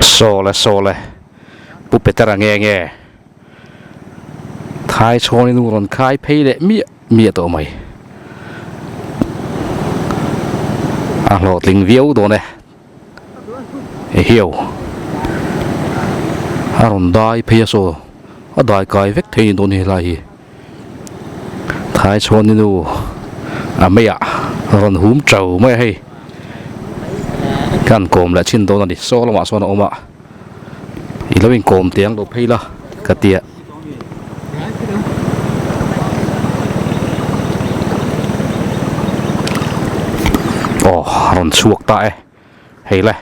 Sawle sawle Pu Petera nge nge Thai chhawnin u rawn khai phei leh miah miah tawh mai. A hlawhtling viau dawn e. Ehiau a rawn dai phei a saw a dai kai vek thei ni dawn helai hi. Thai chhuan nu a meiah rawn hum tau mai a hei kan kawm leh chin dawn a ni saw lamah sawn a awm a i lo inkawm teh ang lo phei la ka ti a. Aw rawn chhuak ta e hei le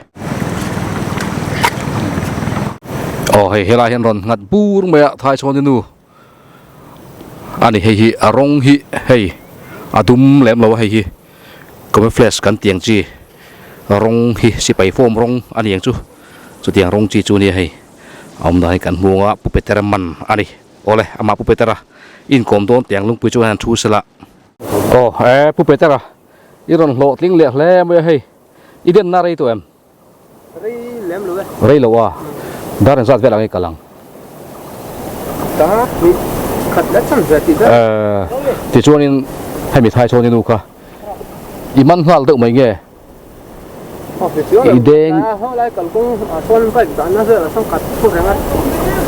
aw hei helai hian rawn nghat bur mai a thai chhuan nu. A ni hei hi a rawng hi hei a dum lem lo a hei hi camouflage kan tih ang chi rawng hi sipai form rawng a ni ang chu chutiang rawng chi chu a nia hei a awm dan hi kan hmu ang a pu Petera man a ni awle amah pu Petera inkawm dawn tih ang lungpui chuan an thu sela aw e pu Petera i rawn hlawhtling leh hle mai a hei i denna rei tawh em? Rei lem lo e. Rei lo a, dar engzat vel ang i kal ang? Dar hnih khat leh chan ve tih ber. Eh, tichuanin hemi thai sawn i nu kha i man nghal deuh mai nge? I deng. Ho lai kalkawng ah sawn bike dahna vel ah sawn khat thu reng a,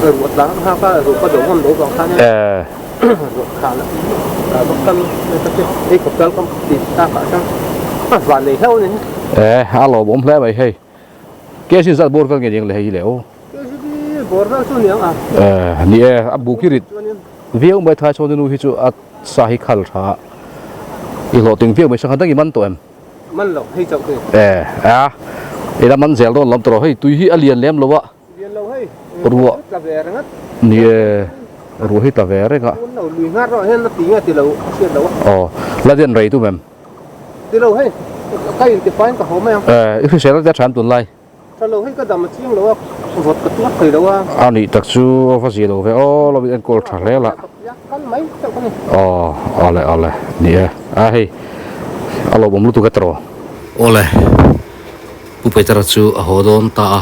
ruah tlang a nghak a, ruah ka do ngam lo vang khan Eh. Ruah khah lah vak kal ei khawp kal ka tih tak ah chuan a van nei hlauh a ni. Eh a lawmawm hle mai hei KC zat bawr vel nge niang le hei hi le aw. KCB bawr vel chu niang a. Eh ni e a bu khi rit viau mai thai chhawng nu hi chu a sa hi khal tha i hlawhtling viau mai sangha dang i man tawh em. Man lo hei chauh khi. Eh a ila man zel dawn lam tawh hei tui hi a lian lem lo a. Lian lo hei, Ruah. Tla ve reng a. Ni e, ruah hi tla ve reng a. Tun lo lui nghar rawh hian a ti nge ti lo a hriat lo a. Aw, la den rei tum em? Ti lo hei, ka in ti faiin ka haw mai ang. Eh, i hrisel a tia than tun lai. Tha lo hei ka dam a chiang lo a, vawt ka tuar thei lo a. A nih tak chu a va zia lo ve aw, lo in enkawl tha hle la. Kal mai chauh ka ni. Aw, awle awle, ni e, a hei, a lawmawm lutuk e tawh. Awle. Pu Petera chu a haw dawn ta a,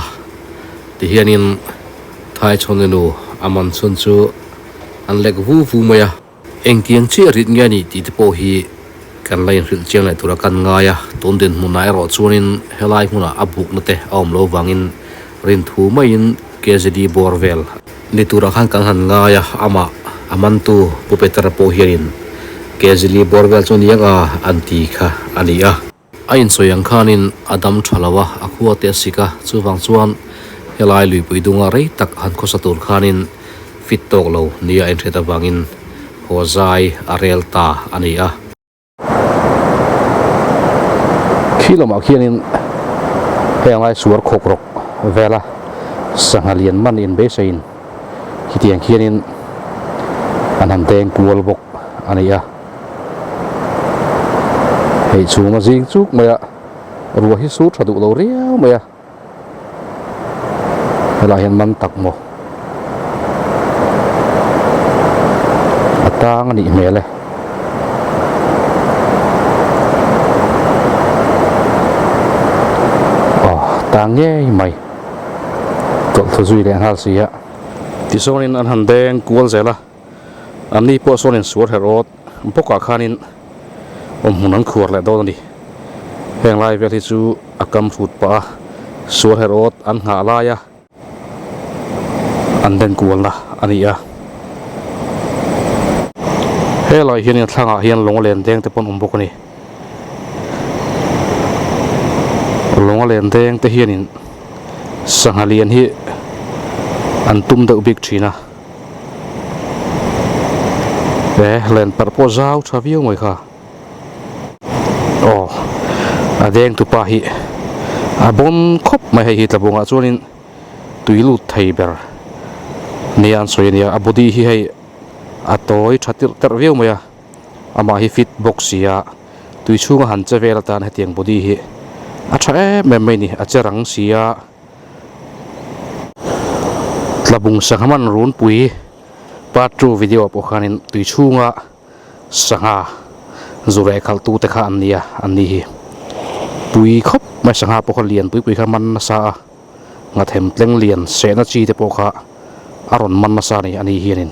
tihianin Thaichhawni nu a man chhun chu an lek vu vu mai a. Engtiang chiah rit nge a nih tih te pawh hi kan la inhrilh chiang leh tura kan ngai a, tun dinhmunah erawh chuanin helai hmunah a bukna te a awm lo vangin rinthu maiin KZD bawr vel ni turah khan kan han ngai a, amah a mantu Pu Petera pawh hianin KZD bawr vel chu niang a an ti kha a ni a. A insawi ang khanin a dam tha lo a, a khua te a sik a, chuvang chuan helai luipui dunga rei tak han khawsa tur khanin fit tawk lo nia a inhriat avangin haw zai a rel ta a ni a. Khi lamah khianin hei anglai suar khawk rawk vela sangha lian man inbeiseiin khitiang khianin an han deng kual bawk a ni a. Hei chhung a zing chuk mai a, ruah hi sur tha duh lo riau mai a, helaiah hian man tak maw a tang a nih hmel e. Aw tang ngei mai tawlh thu zui leh nghal si a. Tichuanin an han deng kual zel a. An ni pawh sawn insuar herh awt bawkah khanin awmhmun an khuar leh dawn a ni. Heng lai vel hi chu a kam hrut pah a, suar herh awt an nghah laia an den kualna a ni a. Helai hianin a thlangah hian lawng a len deng te pawh an awm bawk a ni. Lawng a len deng te hianin sangha lian hi an tum deuh bik thin a. He len parh pawh zau tha viau mai kha aw a deng tupa hi a bawn khawp mai hei hi tlabungah chuanin tui lut thei ber nia an sawi a nia a body hi hei a tawi tha tirh terh viau mai a amah hi fit bawk si a tui chhunga han che vel atan hetiang body hi a tha em em mai a ni a che rang si a. Tlabung sangha man runpui part 2 video ah pawh khanin tui chhunga sangha zu reh khalh tu te kha an nia an ni hi pui khawp mai sangha pawh kha lian pui pui kha man nasa a Nghathem tleng lian sehna chi te pawh kha a rawn man nasa a ni a ni hianin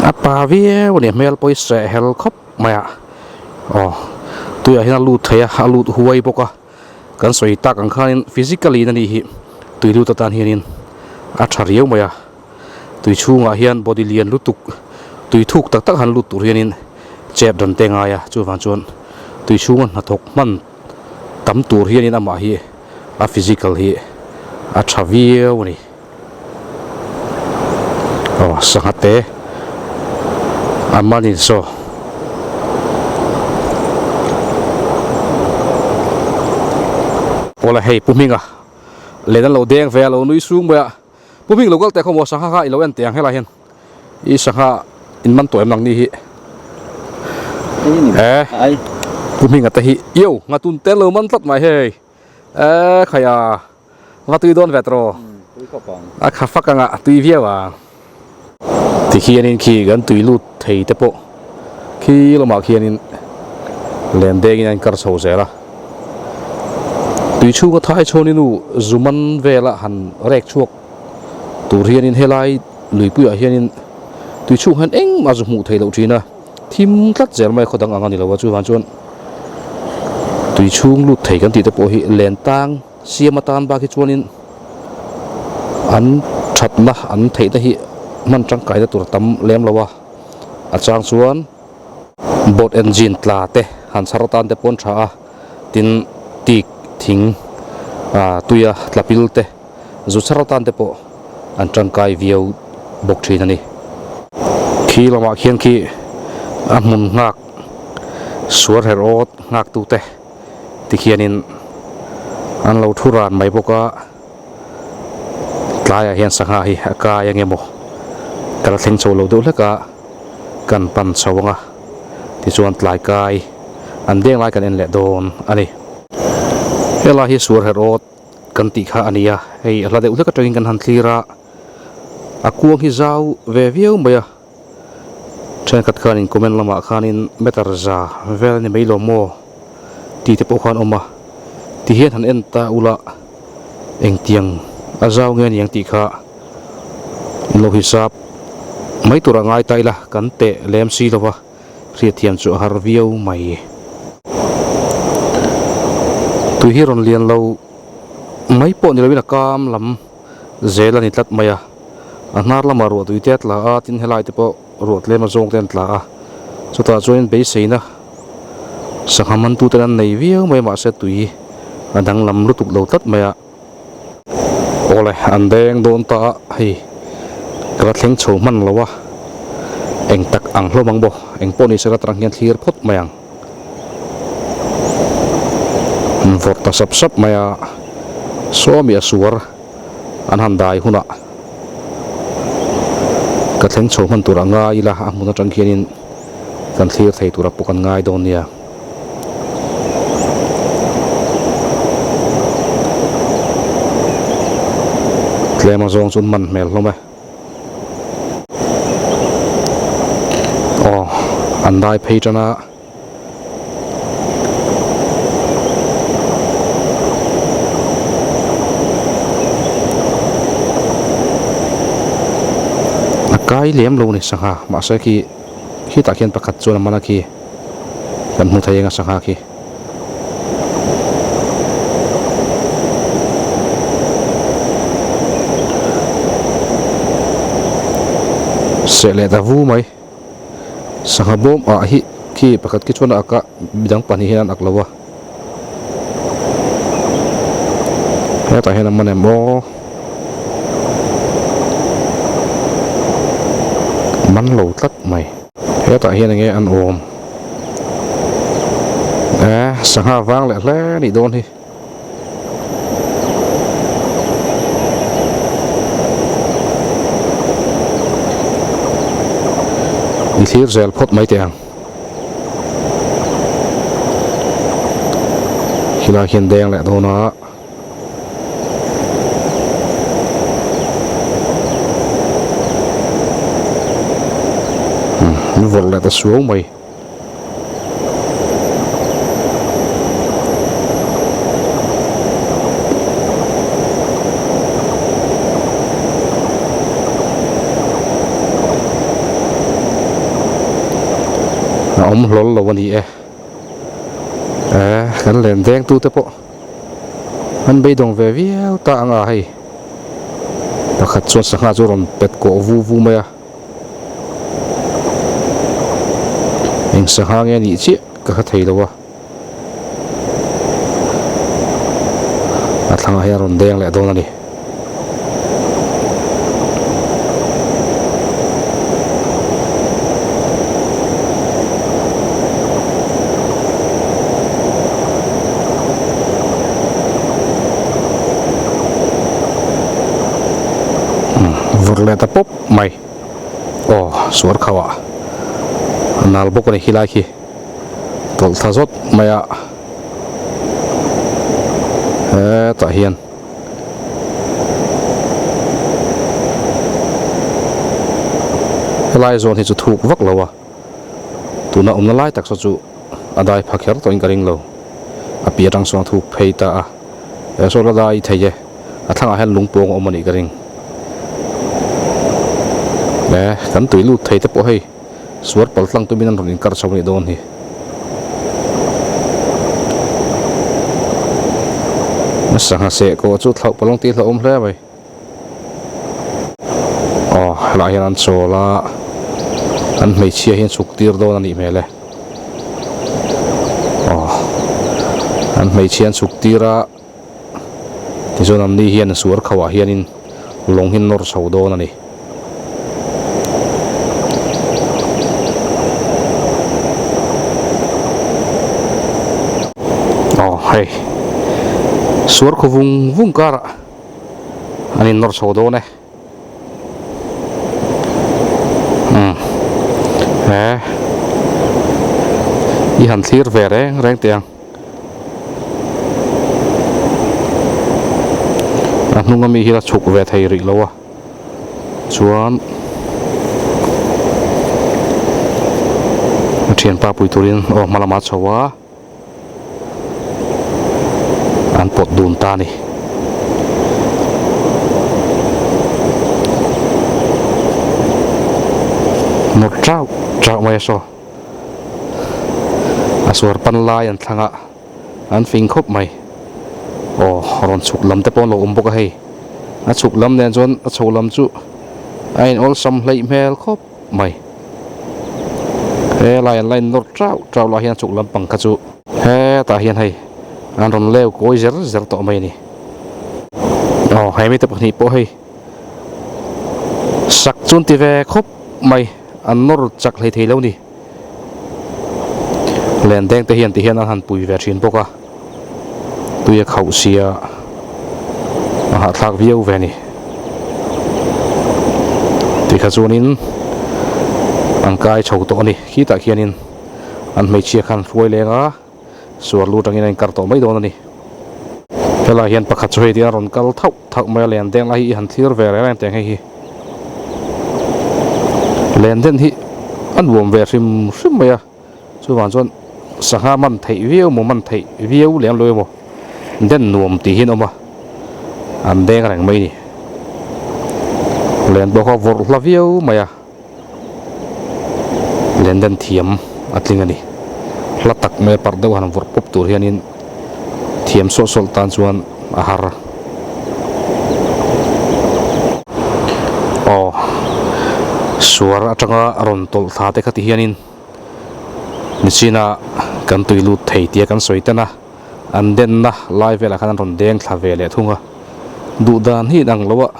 a pa viau a ni a hmel pawh hi seh hel khawp mai a aw tuiah hian a lut thei a a lut huai bawk a kan sawi tak ang khanin physically in a ni hi tui lut atan hianin a tha riau mai a tui chhungah hian body lian lutuk tui thuk tak tak han lut tur hianin chep dan te ngai a chuvang chuan tui chhunga hnathawk hman tam tur hianin amah hi a physical hi a tha viau a ni aw sangha te a man in saw awle hei pu hminga len an lo deng ve a lo nui sung mai a pu hming lo kal teh khaw maw sangha kha i lo en teh ang helai hian I sangha in man tawh em ang ni hi eh pu hminga te hi io nga tun te lo man tlat mai hei eh khaia va tui dawn ve tawh a kha fak anga tui viau ang tikhianin khi kan tui lut thei te pawh khi lamah khianin len dengin a inkar chho zel a tui chhunga thai chhuanin u zu man vela han rek chhuak tur hianin helai luipuiah hianin tui chhung hian engmah zu hmuh theih loh thin a thim tlat zel mai a khaw dang ang a ni lo a chuvang chuan tui chhung lut thei kan tih te pawh hi len tang siam atan bak hi chuanin an thatna an theihna hi hman tangkaina tur a tam lem lo a a chang chuan boat engine tla te han chhar atan te pawh an tha a tin teak thing ah tuia tla pil te. Zu chhar atan te pawh an tangkai viau bawk thin a ni. Khi lamah khian khi a hmun nghak suar her awt nghak tu te ti khianin an lo thu ran mai bawk a, tlaiah hian sangha hi a kai ang emaw ka la thleng chho lo deuh hlek a, kan pan chho ang a tichuan tlai kai an deng lai kan en leh dawn a ni. Helai hi suar her awt. Kan tih kha a ni a, hei a hla deuh hlek atangin kan han thlir a, a kuang hi zau ve viau mai a, thenkhat khanin comment lamah khanin meter za vel a ni mai lo maw tih te pawh khan awm a, ti hian han en ta ula engtiang a zau nge aniang tih kha in lo hisap mai tur a ngai ta ila kan teh lem si lo va. Hriatthiam chu a har viau mai. Tui hi rawn lian lo mai pawh ni loin a kam lam zel a ni tlat mai a. A hnar lamah ruah tui te a tla a, tin helai te pawh ruah tlem a zawng te an tla a. Chutah chuanin beiseina sangha mantu ten an nei viau mai a mahse tui a danglam lutuk lo tlat mai a. Awle an deng dawn ta a hei ka la thleng chho hman lo a eng tak ang hlawm ang baw eng pawh ni se la tarang hian thlir phawt mai ang an vawrh ta sap sap mai a sawmi a suar an han dai hunah ka thleng chho hman tur a ngai ila a hmun atang khianin kan thlir thei tur a pawh kan ngai dawn nia. Tlem a zawng chu man hmel hlawm e. Aw an dai phei tan a. A kai lem lo ni sangha mahse khi khitah khian pakhat chuan a man a khi. Kan hmu thei eng a sangha khi. Seh leh ta vu mai. Sangha bawm ah hi khi pakhat khi chuan a ak a midang pahnih hian an ak lo a. Hetah hian a man em aw. Man lo tlat mai. Hetah hian enge an awm eh sangha vang leh hle nih dawn hi. I thlir zel phawt mai teh ang. Khilai khian deng leh dawn a. An vawrh leh ta suau mai. awm hlawl lo a ni e. Eh kan len deng tu te pawh an beidawng ve viau ta ang a hei pakhat chuan sangha chu a rawn pet kawh vu vu mai a eng sangha nge a nih chiah ka hre thei lo a a thlangah hian a rawn deng leh dawn a ni. Vawrh leh ta pawp mai aw suar kho ah a nal bawk a ni khilai khi tawlh thla zawt mai a hetah hian. Helai zawn hi chu thuk vak lo a tuna awmna lai tak saw chu a dai pha kher tawhin ka ring lo a piah atang sawn a thuk phei ta a he saw la dai thei e a thlangah hian lung pawng a awm a nih ka ring e kan tui lut thei te pawh hei suar pal tlang tumin an rawn inkar chho a nih dawn hi. Sangha seh kawh chu thlauh palawng tih hlauhawm hle mai. Aw helaiah hian an chawl a, an hmeichhia hi an chhuk tir dawn a nih hmel e. Aw an hmeichhia an chhuk tir a, tichuan an ni hian suar kho ah hianin lawng hi an nawr chho dawn a ni. Aw hei suar khaw vung vung karah an innawr chho dawn e umm he i han thlir ve reng reng teh ang a hnung ami hi la chhuk ve thei rih lo a. Chuan a thianpa pui turin aw hma lamah a chho a an pawt dun ta a ni. Nawr chauh chauh mai a saw a suar pan lai an thlang a an fing khawp mai. Aw rawn chhuk lam te pawh an lo awm bawk a hei a chhuk lam nen chuan a chho lam chu a in awlsam hleih hmel khawp mai helai an la in nawr chauh chauh lah hian a chhuk lampang kha chu hetah hian hei an rawn leu kawi zer zer tawh mai a ni aw he mite pahnih pawh hei sak chu an ti ve khawp mai an nawr chak hlei thei lo ni. Len deng te hian ti hian an han pui ve thin bawk a tui a khauh sia a hahthlak viau ve a ni tikha chuanin an kai chho tawh a ni khitah khianin an hmeichhia khan hruai leng a suar lu atangin a inkar tawh mai dawn a ni helaiah hian pakhat chu hei tia rawn kal thauh thauh mai a len deng lai hi i han thlir ve reng reng teh ang hei hi len den hi a nuam ve hrim hrim mai a chuvang chuan sangha man theih viau maw man theih viau lem lo emaw den nuam tih hi an awm a an deng reng mai a ni len pawh kha a vawrh hla viau mai a. Len den thiam a tling a ni. Hla tak mai a parh deuh han vawrh pawp tur hianin thiam sawlh sawlh tan chuan a har. Aw suar atanga rawn tawlh thla te kha ti hianin nichina kan tui lut thei tia kan sawi tan a, an denna lai velah khan an rawn deng thla ve leh thung a, duh dan hi inang lo a.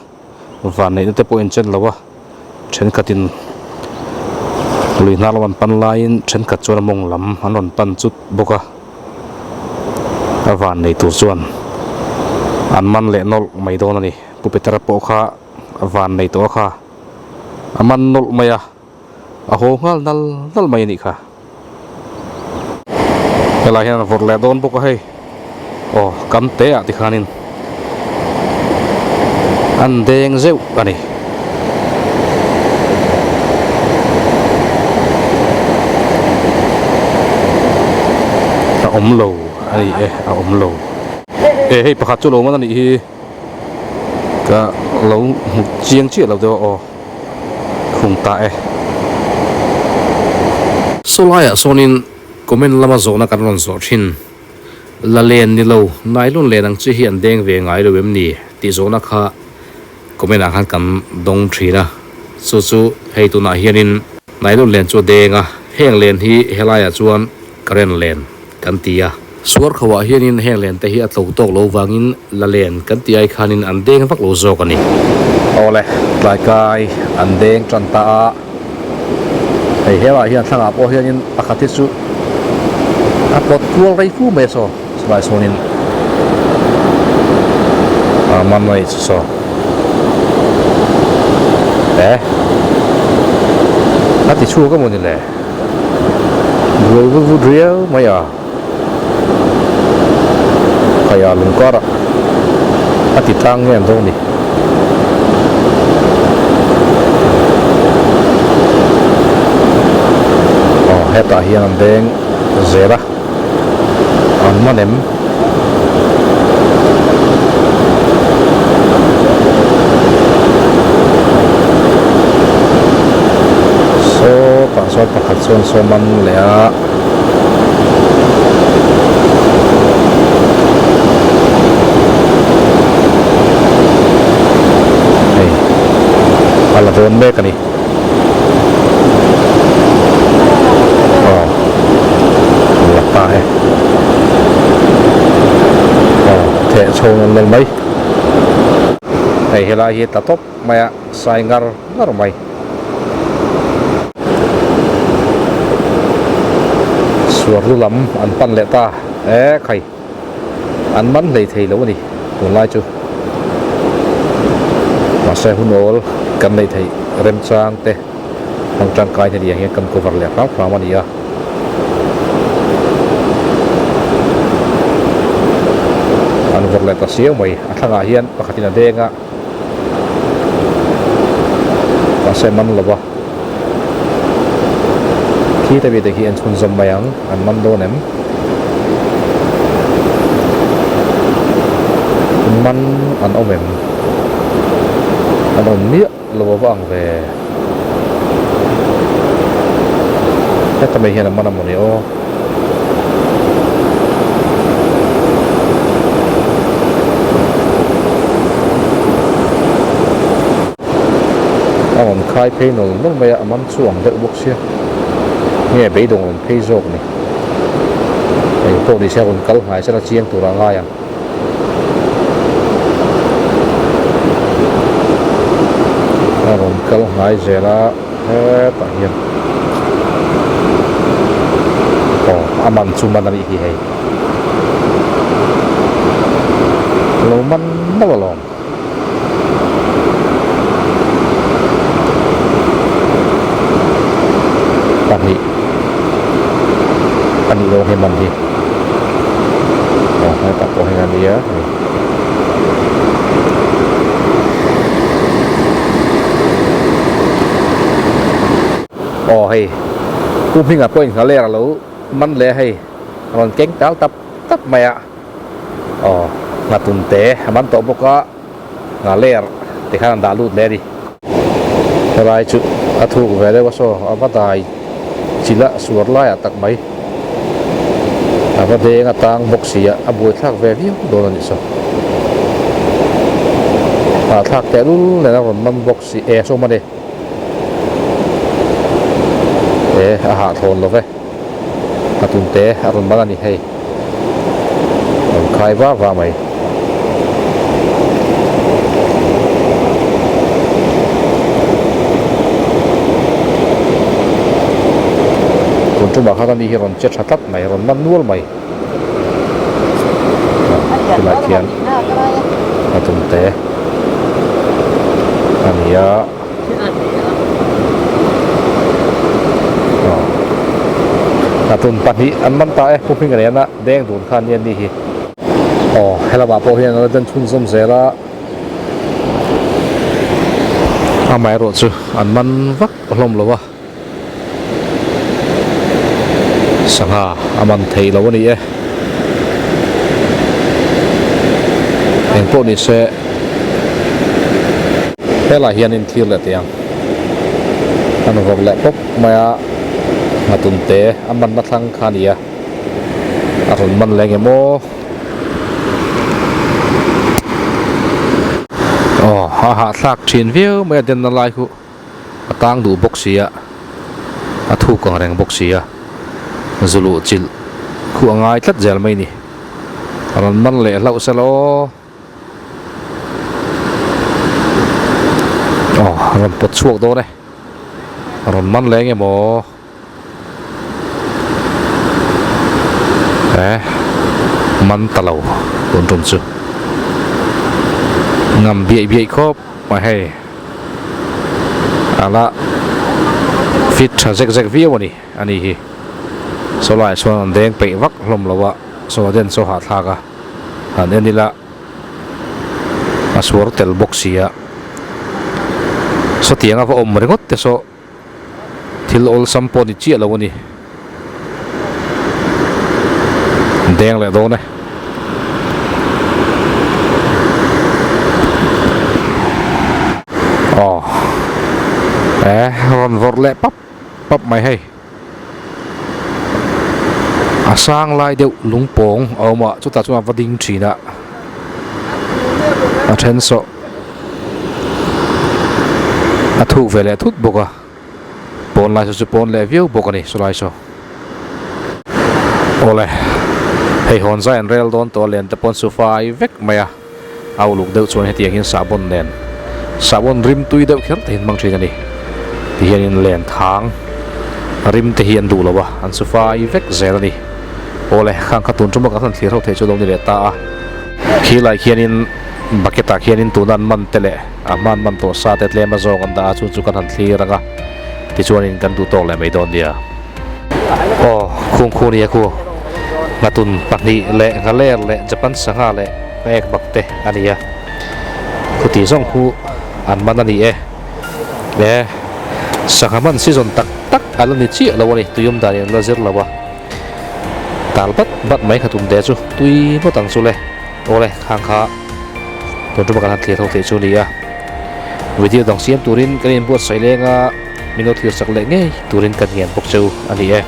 Vanneihna te pawh inchen lo a, thenkhatin lui hnar lam an pan laiin thenkhat chuan a mawng lam an rawn pan chut bawk a, a vannei tur chuan an man leh nawlh mai dawn a ni. Pu Petera pawh kha a vannei tawh a kha, a man nawlh mai a, a haw nghal nal nal mai a nih kha. Helai hian a vawrh leh dawn bawk a hei aw kam te ah tikhanin an deng zeuh a ni. A awm lo a ni e a awm lo e hei pakhat chu lo man a nih hi ka lo hmu chiang chiah lo deuh a aw. Khung ta e. Saw laiah sawnin comment lama zawhna kan rawn zawh thin. La len ni lo, nylon len ang chi hi an deng ve ngai lo em ni tih zawhna kha comment ah khan kan dawng thin a. Chu chu hei tunah hianin nylon len chu a deng a, heng len hi helaiah chuan current len kan ti a. Suar kho ah hianin heng len te hi a tlo tawk lo vangin la len kan tih ai khanin an deng vak lo zawk a ni. Awle, tlai kai an deng tan ta a, hei helaiah hian thlangah pawh hianin pakhat hi chu a pawt kual rei fu mai a saw, chulai sawnin a man a nih chu saw. Eh, a ti chhuak emaw ni le? Buai vut vut riau mai a. Khaia lung karah a ti tlang nge an dawn ni. Aw hetah hian an deng zel a, an man em? Sawtah sawn pakhat chuan saw man leh a. Hei a la dawn mek a ni. Aw la ta e. Aw theh chho nawn nawn mai. Hei helai hi tla tawp mai a sai ngar ngar mai. Suar lu lam an pan leh ta e khai an man hlei thei lo a ni tunlai chu mahse hun awl kan neih theih remchang te hmang tangkai hna ni ang hian kan cover leh hram hram a ni a. An vawrh leh ta siau mai a thlangah hian pakhatin a deng a. Mahse man lo va. Khi te bite khi an chhunzawm mai ang, an man dawn em? Man an awm em? An awm miah lo a va ang ve. Heta mai hian a man a mawni aw. A rawn khai phei nawl nawl mai a, a man chu ang deuh bawk sia. Nge beidawng rawn phei zawk ni. Engpawh ni se a rawn kal hnai sela chiang tur a ngai ang. A rawn kal hnai zel a hetah hian aw a man chu man a nih hi hei lo man nawlh alawm. Pahnih a nih dawn hi man hi aw hetah pawh hian a nia hei. Aw hei Pu Hminga pawhin nghaler a lo man leh a hei a rawn keng tal tap tap mai a. Aw nghatun te a man tawh bawk a nghaler ti khan an dah lut leh a ni. Helai chu a thuk ve deuh a saw a va dai chil a suar laiah tak mai a va deng a tang bawk si a a buaithlak ve viau dawn a nih saw. Hahthlak tehlul nen a rawn man bawk si e saw man e e a hahthlawn lo ve. A tum te a rawn man a ni hei. Rawn khai va va mai. Tun tumah khan ani hi rawn che tha tlat mai, rawn man nual mai. Tilai khian a tum te a ni a. A tum pahnih an man ta e, Pu Hminga nena deng dun kha ania ni hi. Aw, helamah pawh hian an la den chhunzawm zel a, amaherawh chu an man vak hlawm lo a, sangha a man theih lo a ni e. Engpawh ni se helaiah hian in thlir leh teh ang. An vawrh leh pawp mai a. Nghatunte a manna thlang kha a ni a, a rawn man leh nge maw? Aw a hahthlak thin viau mai a denna lai khu a tang duh bawk si a, a thuk ang reng bawk si a, zu luh chilh khu a ngai tlat zel mai a ni. A rawn man leh hlauh se law. Aw a rawn pawt chhuak dawn e. A rawn man leh nge maw? Eh man ta lo tun tum chu ngam biaih biaih khawp mai hei a la fit tha zek zek viau a ni a ni hi saw laiah chuan an deng peih vak hlawm lo a saw a den chaw hahthlak a han en ila. A suar tel bawk si a, sawtiang a va awm ringawt te saw thil awlsam pawh ni chiah lo a ni. Deng leh dawn e. Aw e rawn vawrh leh pap pap mai hei. A sang lai deuh lungpawng a awm a chutah chuan a va ding thin a a then sawh a thuk ve leh thut bawk a pawn lai saw chu pawn leh viau bawk a ni sawlai saw awle hei hawn zai an rel dawn tawh a len te pawn chu fai vek mai a a uluk deuh chuan hetiang hian sahbawn nen sahbawn rim tui deuh kher te hi an hmang thin a ni tihianin len thang rim te hi an duh lo a an chu fai vek zel a ni awle khang kha tun tuma kan han thlir ho theih chu lo ni leh ta a khilai khianin bucket ah khianin tuna an man te leh a hma an man tawh sa te tlem a zawng an dah a chu chu kan han thlir ang a tichuanin kan duh tawk leh mai dawn nia aw khungkhu nia khu nghatun pahnih leh nghaler leh Japan sangha leh Ek bak te a ni a, khuti zawng khu an man a ni e. E, sangha man season tak tak a la ni chiah lo a ni, tui awm dan in an la zir lo a. Tal bat bat mai kha tum te chu tui ngawt ang chu le, awle khang kha tun tuma kan han thlir ho theih chu a ni a. Video dang siam turin kan inbuatsaih leng a, min lo thlir chak leh ngei turin kan ngen bawk cheu a ni e.